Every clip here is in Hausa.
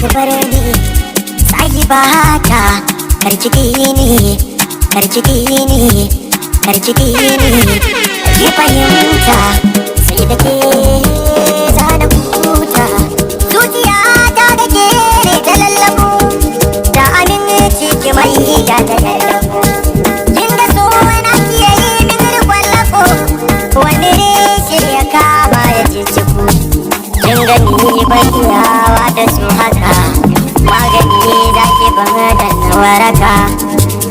Ki bar ni sahibata, kar ki ni, kar ki ni, kar ki ni. Ki fahimta sai da ke zana huta. Zuciya ta da ke ne ta lallabo, da aminci ki mai da ta lallabo. Kin ga so na kiyaye min rikon lako, wani reshe ya kama ya ciciku. Kin gani ban iyawa da su haka, magani za ki ban da na waraka.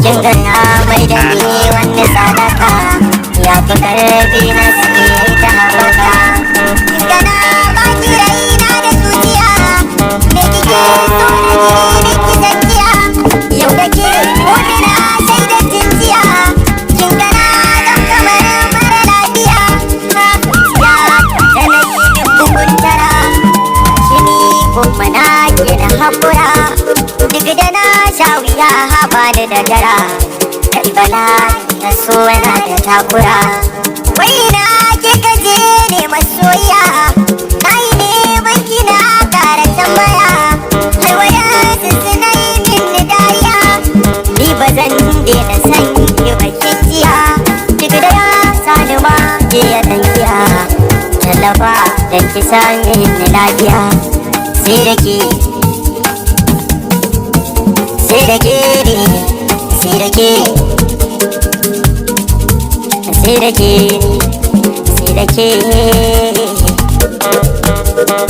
Kin ga na mai da ni wani sadaka, ya fi karfi na sai ta haɓaka. Kin ga na baki raina da zuciya, me kike so na ji miki zakiya. Yau da ke gobe na sai da jinjiya, kin ga na zan kamar mara lafiya. Ya da na yi bugun tara, shi ni kuma na ke na haƙura. Duk da na sha wuya haba da dagara, kai bala na so yana da takura. Wai na kika je ne masoya, na yi neman kina kara tambaya. Har wayansu suna yi min dariya, ni ba zan daina san ki ba jiya. Duk da ya sani ma ke ya dan giya, tallafa dan ki sani ni lafiya. Sai da ke, sai da ke ne, sai da ke, sai da ke, sai da ke,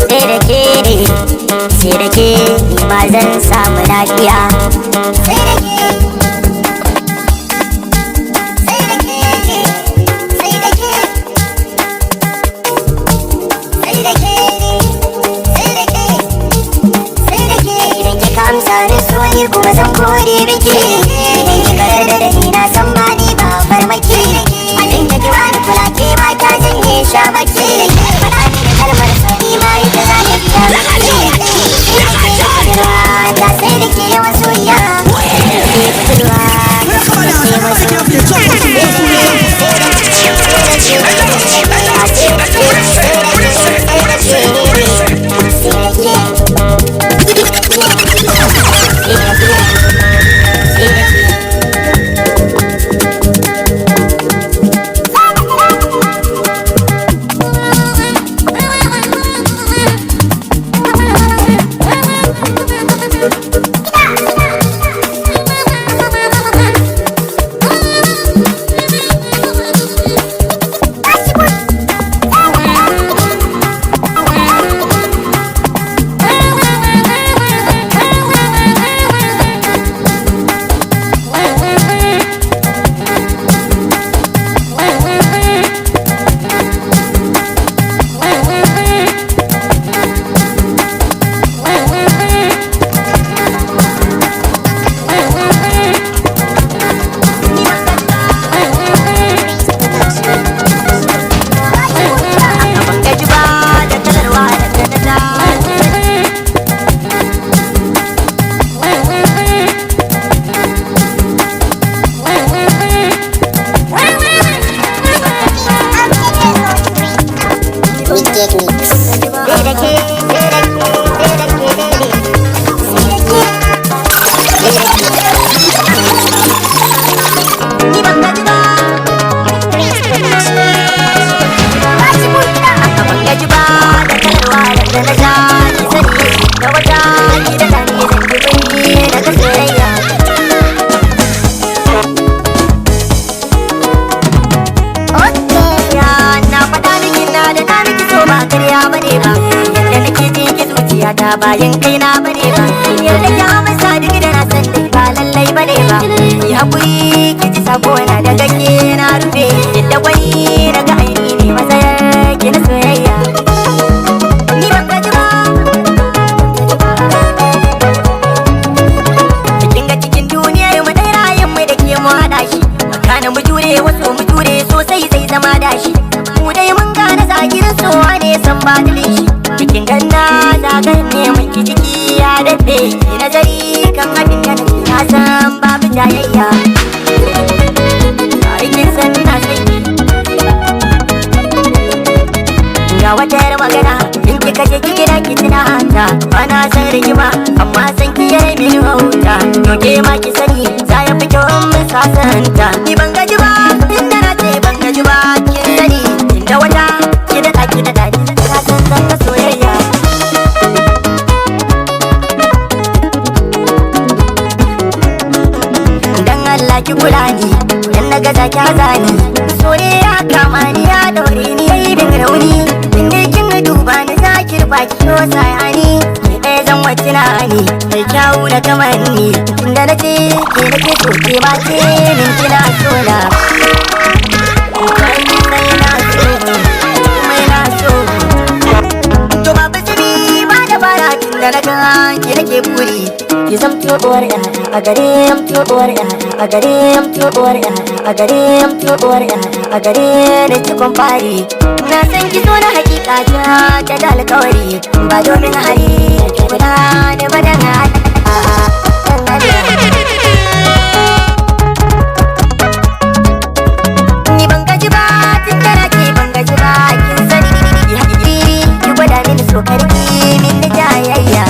sai da ke ne, sai da ke, ni ma zan samu lafiya. Sai da ke, sai da ke ne, sai da ke, sai da ke ne, sai da ke, sai da ke. Idan kika amsa ni so ni kuma zan gode miki. Idan kika yarda da ni na san ma ni ba farmaki. Abin da ki wani kula ke ma ta janye shamaki. Faɗa mini kalmar so ni ma ita za ta biya miki. Sai da ke budurwa ta, sai da ke masoyiya. Sai da ke budurwa ta, sai da ke masoyiya. Sai da ke, sai da ke, sai da ke, sai da ke, sai da ke, sai da ke, sai da ke. Ban gaji ba da kalar wahalar da na sha. Wicked Mix. Sai da ke, sai da ke, sai da ke, sai da ke, sai da ke. Ni ban gaji ba. Ban gaji ba da kalar wahalar da na sha. Ki sani da wata ki da sani zan ji kunni na ga soyayya. Ya na faɗa miki na da na miki so ba karya bane ba. Yadda nake ji ki zuciyata bayan kai na bane ba. Yadda ki amsa duk da na san dai ba lallai bane ba. Ki hakuri ki ji sako na daga ke na rufe. Yadda wani daga aini ne matsayar ki na soyayya. Ni ban gaji ba. Kin ga cikin duniyar mu dai rayin mu da ke mu haɗa shi. Makana mu jure wasu mu jure sosai zai zama dashi. Mu dai mun gane zagirin sowa ne san batilin shi. Cikin ganna zagayen ne mai ciki ya dafe. Ki nazari kan abin da nake na san babu jayayya. Ai kin san na san ki. Ga wata yar magana in kika je ki kira ki tuna ta. Ba na san rigima amma san ki yayi mini wauta. To ke ma ki sani za ya fi kyau in mun sasanta. Ni ban gaji ba tunda na ce ban gaji ba kin sani. Inda wata ki daɗa ki daɗa ni na san zan ta soyayya. Dan Allah ki kula ni dan na gaza ki haza ni. So ne ya kama ni ya daure ni yayi bin rauni. Inda kin duba ni za ki rufa ki yo sayani. Ki ɗaya zan wace na ni mai kyawu na kamar ni. Tunda na ce ke nake so ke ma ce min kina so na. Mai na so, mai na so. To babu zubi ba da bara tunda na ga ke nake buri. Ki zamto uwar yara a gare zamto uwar yara a gare zamto uwar yara a gare zamto uwar yara a gare ni cikon fari. Na san ki so na hakika ta ta da alkawari ba domin hari ki kula da badan Allah. Ni ban gaji ba tun da na ce ban gaji ba kin sani. Ki haƙi ki gwada mini so karki min jayayya.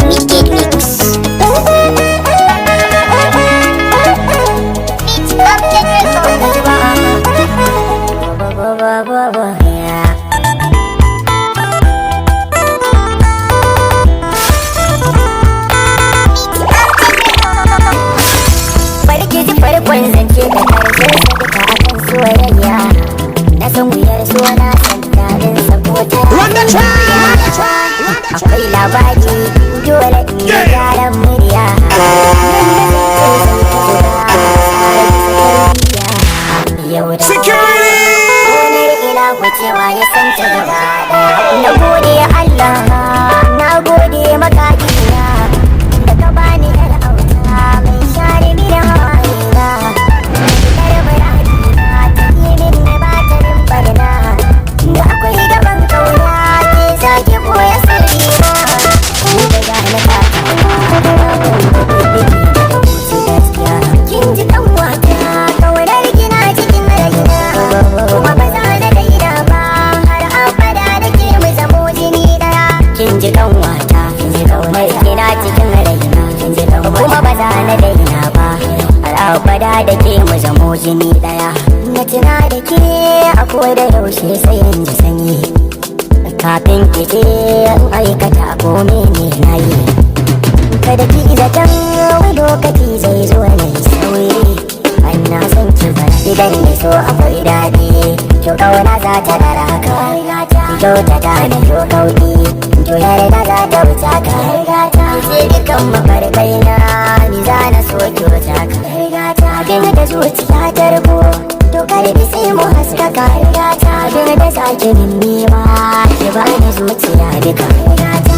Wicked Mix. Beat Update Ban Records. gaji ba. Ba ba ba ba ba yeah. Beat Update Records. Bari ki ji farkon zance da karshen sa duka akan soyayya. Na san wuyar so na san daɗin sa ko ta Run the track! Akwai labari dole in yi gyaran murya. Yau da Security! gonar ila cewa ya san ta gaba ɗaya. Na gode Allah, na gode makadina da ka bani yar auta mai share mini hawayena. Yar muradina ta yi min na ba ta min barna. Da akwai gaban kauna ke zaki boye sirrina. Ni da gane ka gaskiya. Kin ji kan wata kaunar kina cikin raina. Kuma ba za na daina ba har abada da ke mu zamo jini daya. Kin ji kan wata kaunar kina cikin raina. Kuma ba za na daina ba har abada da ke mu zamo jini daya. Na tuna da ke a koda yaushe sai in ji sanyi. Kafin ki je in aikata ko mene na yi. Kada ki zaton wani lokaci zai zo na yi sauri. Ana son ki bar idan ne so akwai daɗi. Ki kauna za ta dara haka. Ki kyautata da ki kauɗi. Ki yarda za ta wuce ka. Ki ce dukan mafarkai na ni za na so ki wuce ka. Abin da zuciya ta rubo to karbi sai mu haskaka. Abin da za ki min nema ki bani zuciya duka.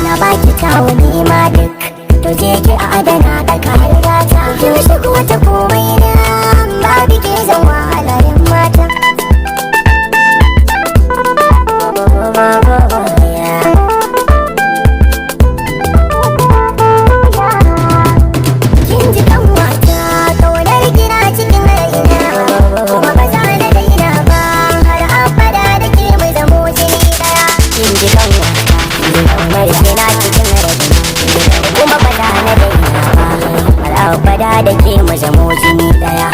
Na baki tawo nema duk. To je ki adana daka. Kin shigo ta komai na babu ke zan wahala yan mata. Kin ji kan wata kaunar kina cikin raina. Kuma ba za na daina ba har abada da ke mu zamo jini daya. Kin ji kan wata kaunar kina cikin raina. Kuma ba za na daina ba har abada da ke mu zamo jini daya.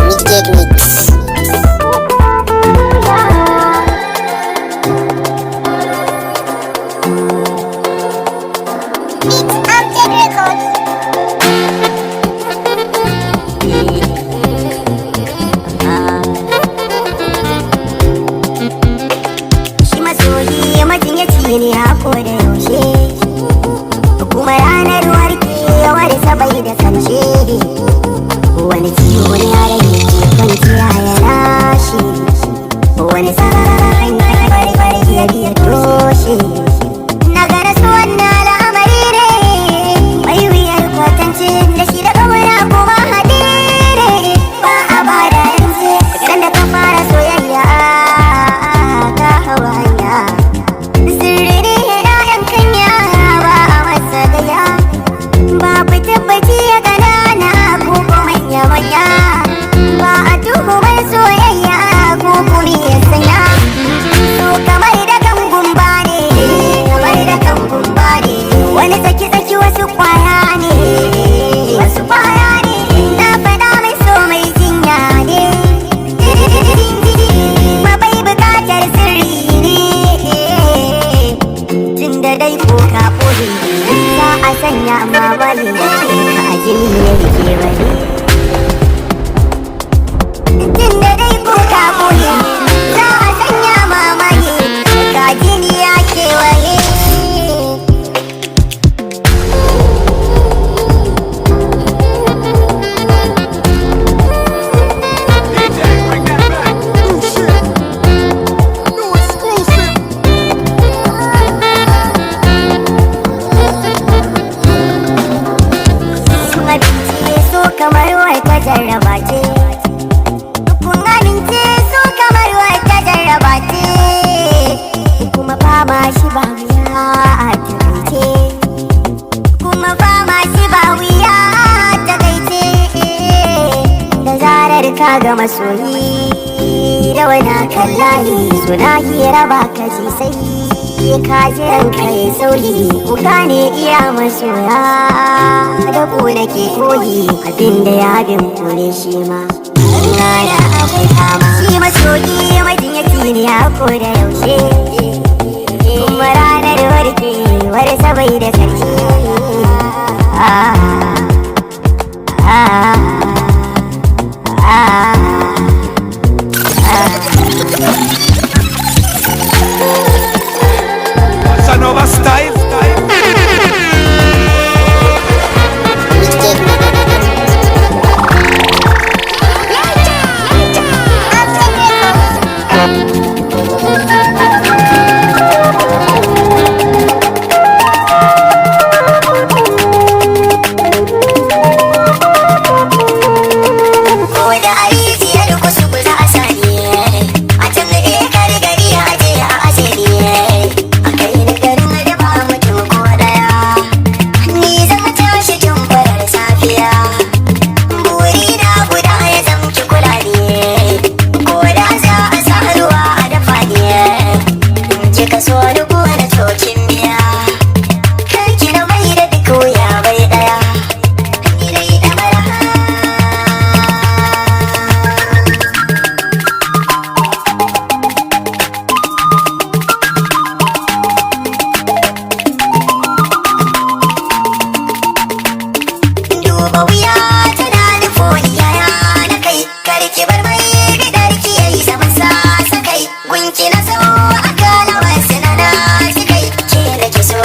Wicked Mix. Beat Update Records. Shi masoyi majinyaci ne a koda yaushe. Kuma ranar warkewar sa bai da karshe. boye, za a sanya mamaye ka jini ya kewaye. Tun da dai ko ka boye, za a sanya mamaye ka jini ya kewaye. DJ, bring that back. New shit. New exclusive. Kun amince so kamar wata jarraba ce, kun amince so kamar wata jarraba ce, kuma fama shi ba wuya a takaice, kuma fama shi ba wuya a takaice. Da zarar ka ga masoyi da wani kallahi suna hira ba ka ji sai ka ji ranka ya sauri, kuka ne iya masoya da ku nake koyi, abinda ya bin kore shi ma Allah ya akwai kama shi. Masoyi majinyaci ne a ko da yaushe, kuma ranar warkewar sabai da karshe. Ah, ah, ah, ah. Bossa Nova style. Ko da arijiyar kusu za a sani, a can kar gari a je a asiri, a kai ni garin da ba mutum ko daya. Ni zan tashi tun farar safiya, buri na guda ya zamki kula ne, ko da za a sa ruwa a dafa ne. In kika so ni na cokin miya, kar ki na mai da duk wuya bai daya. Ni dai damara. Duba wuya tana nufo yaya na kai, karki bar mai bidarki yayi zaman sasa kai, gunki na sau akala wasu na na kai ke da ki so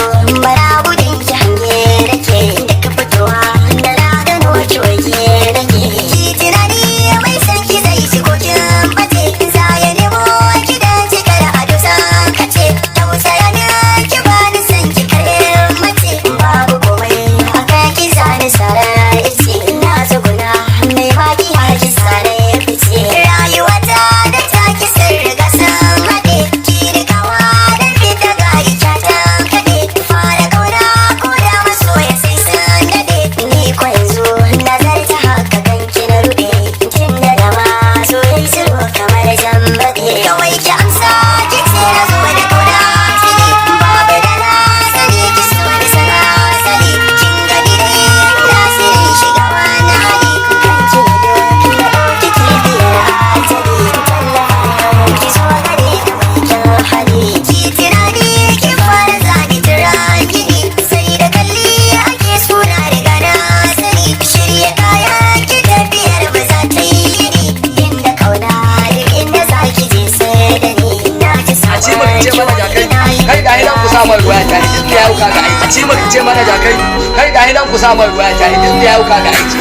bara gudun ki hange da ke da ka fitowa da na gano ki waje da ke ki tunani mai san ki zai shigo kin bace, za ya nemo ki da cikar ado san kace tausaya ni ki bani san ki kare mace, babu komai akan ki zani sarar ice, na tsuguna mai baki haki sare fice, rayuwata da taki sun riga sun haɗe, ki rikawa dan fita ga icatan kaɗe, fara kauna ko da masoya sai sun daɗe, ni ko yanzu nazarta haka kanki na ruɗe, tun da dama soyayya tsiro kamar jambaɗe, kawai ki amsa ki ce na zo da kauna tuni, babu da na sani ki so ni sana sani, kin gani dai na sirri shiga wani hali, kan ki da doki na ɗauki kibiyar ajali, tallafa ki zo gare ni mai kyan hali, ki tunani ki fara zani turan gini, sai da kalli ake suna riga na sani, shirya kayan ki tafiyar ba za ta yi ni, inda kauna duk inda za ki je sai da ni, na ji A ci maka ce mana jakai, kai ga hinan ku samar ruwa ya tare duk ya hauka ga aiki. A ci maka ce mana jakai, kai ga hinan ku samar ruwa ya tare duk ya hauka ga aiki.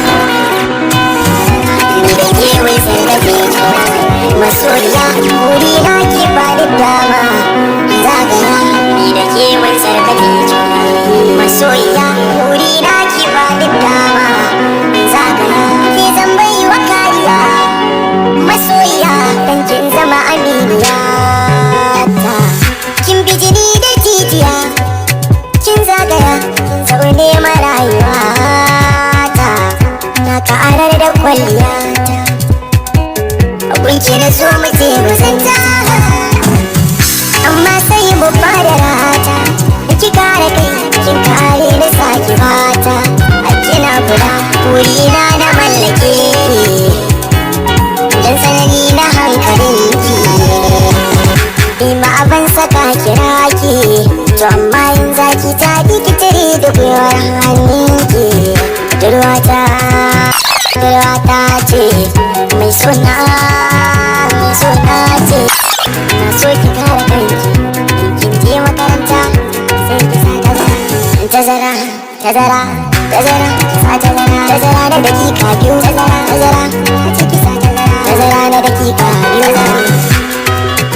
Ni da ke wai sai da ke masoyiya, wuri na ki bani dama zagaya. Ni da ke wai sarkake masoyiya, wuri na ki bani dama zagaya. Ke zan bai wa kariya masoyiya, dan kin zama aminiya ta. Kin bi jini da jijiya, kin zagaya, kin zaune marayuwa ta, na karar da kwalliya ta. Abunki na so mu je mu zanta, amma sai mu fara rata, ki kare kai kin kare na saki fata, a kina kula wurina na mallake, dan sanani na hankalinki. Ima abin saka kira ki, to amma in zaki ta ki. Suna, mai suna ce. Na so ki kare kanki, in kin je makaranta sai ki sa tazara. Tazara, tazara, tazara, ki sa tazara. Tazara na dakika 2, tazara, tazara, ce ki sa tazara. Tazara na dakika 2, tazara.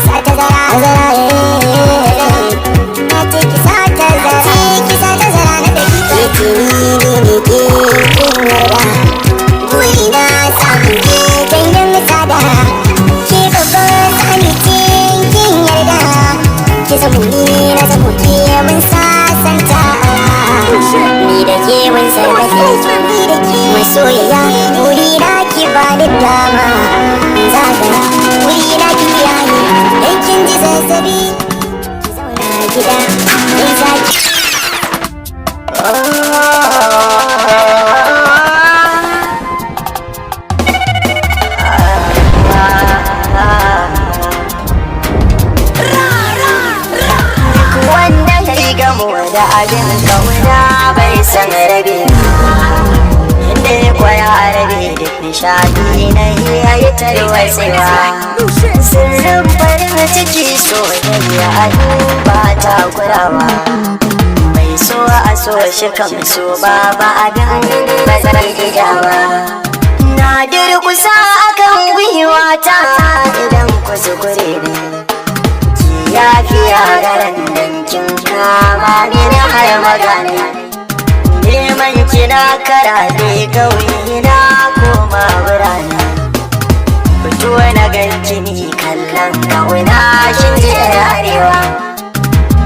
Sa tazara, tazara, eh. Na ce ki sa tazara, ce ki sa tazara na dakika. Ke ni ni ne ke kin yarda. Burina samun ke danyen tsada. Ke babban sani ce kin yarda. Ki zamo ni na zamo ke mun sasanta. Ni da ke mun sarrafe ni da ke masoyiya. Burina ki bani dama. Zagaya burina ki biya ni. Dan kin ji zazzabi ki zauna gida. In zaki Wanda ya gamo da abin kauna bai san rabe, inda ya kwaya rabe duk nishadi na iya yi tarwatsewa. Sirrin farin ciki soyayya a duba takurawa. Mai so a so shi kam so ba ba abin ba zai iya ba. Na durkusa akan gwiwata idan kuskure ne, yafiya garan dankin kama mini har magana. Neman kina karaɗe kauye na koma birane. Fito na ganki ni kallon kauna shin je arewa.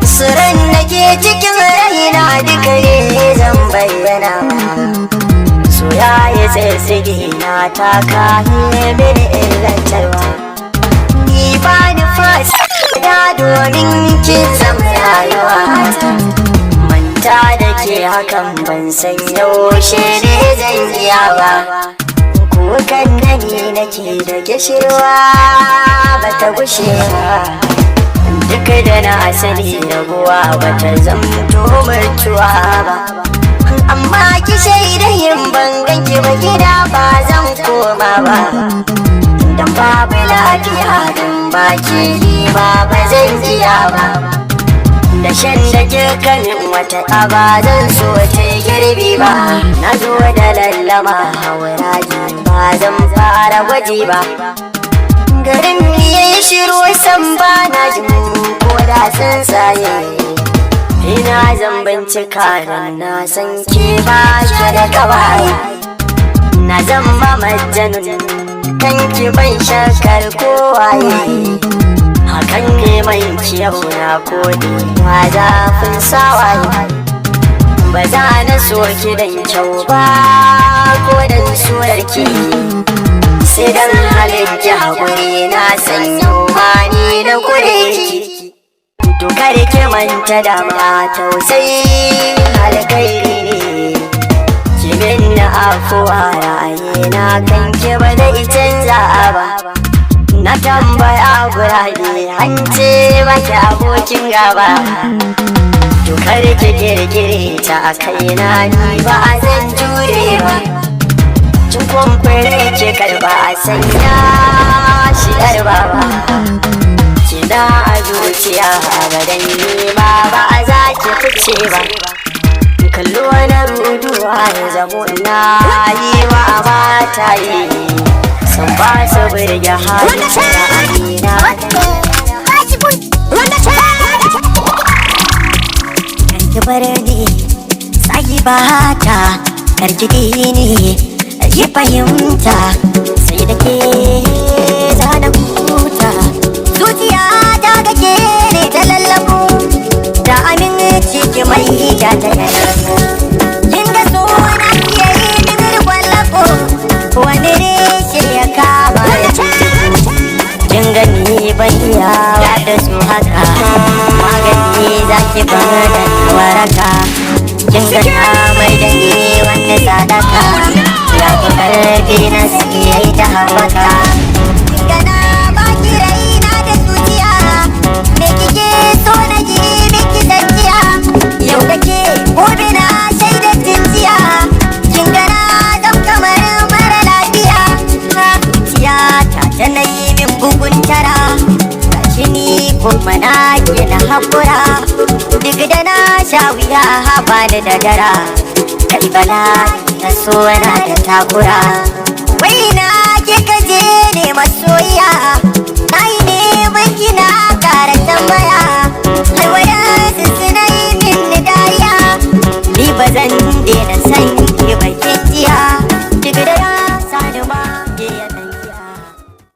Suran da ke cikin raina duka ne zan bayyana. So ya yi tsitsige na taka mini illantarwa. Ni ba ni fasa da domin kin zama rayuwa. Manta da ke hakan ban san yaushe ne zan iya ba. Kukan da ni nake da gishirwa ba ta gushe ba. Duk da na asali rabuwa ba ta zamto mutuwa ba. Amma ki shaida yin ban ganki ba gida ba zan koma ba. Dan babu lafiya dan baki ba ba zan iya ba. Da shan da kika min wata aba zan so ta girbi ba. Na zo da lallama hauraji ba zan fara gwaji ba. Garin ya yi shiru san ba na jin ko da tsuntsaye. Ina zan bincika dan na san ke ba ki da kawaye. Na zama majanun kanki ban shakar kowaye. Hakan ne mai kyau na kodi ma zafin sawaye. Ba za na so ki dan kyau ba ko dan surar ki. Sai dan halin ki haƙuri na san yau ma ni na kure ki. To kare ki manta da ma tausayi alkhairi ne. Ki minna afuwa ra'ayina kan ki ba zai canza ba. Na tambaya gurabe an ce maki abokin gaba. To kar ki kirkire ta a kaina ni ba zan jure ba. Cin kwamfure ki karba a sanya shi yar baba. Kina a zuciya abadan nima ba a za ki fice ba. Kallo na ruduwa ya zamo na yi wa mata yi. Sun ba su burge halin ra'ayina. Karki bar ni sahibata, karki ni ki fahimta, sai da ke zana huta. Zuciya ta kake ne ta lallabo, da aminci ki mai ta ta yarda. Kin ga so na iya yi min kwallako, wani reshe ya kama. Kin gani ban iya da su haka, magani zaki bada waraka. Kin ga na mai da ni wani sadaka, ya fi karfi na siya ta haɓaka. Gana baki raina da zuciya, me kike so na ji miki zanciya. Yau da ke gobe na shaida jijiya, kin ga na zam kamar mara lafiya. Zuciya Bani da dara. Kai bala na so na da takura. Wai na kika je ne masoyiya? Na yi neman kina kara tambaya. Har wayansu suna yi min dariya. Ni ba zan